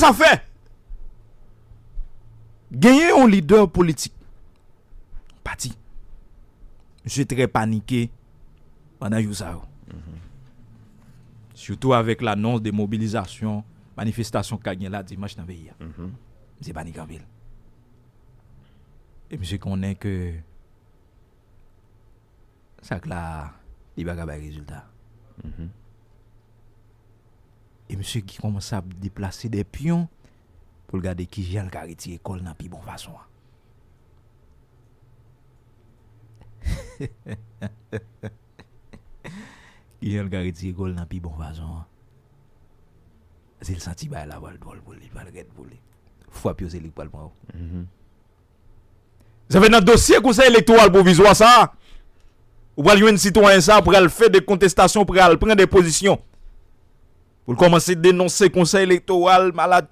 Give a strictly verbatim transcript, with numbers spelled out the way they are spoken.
Sa fè genyen yon lidè politik pati. Misye trè panike pandan jou sa yo. Sitou avèk lanons de mobilizasyon, manifestasyon k ka gen la dimanch nan peyi a. Misye panike anpil. E misye konnen ke sa k la, li pa ka bay rezilta. E misye ki kòmanse ap deplase de pyon pou l gade kijan l ka retire kò l nan pi bon fason an. Kijan l ka retire kò l nan pi bon fason an? Si l santi bagay la pral dwòl pou li, pral rèd pou li. Frap yo se li k pral pran yo. Sa fè nan dosye Konsèy Elektoral Pwovizwa sa a, ou pral jwenn sitwayen sa a pral fè de kontestasyon, pral pran de pozisyon. Pou l kòmanse denonse Konsèy Elektoral, malad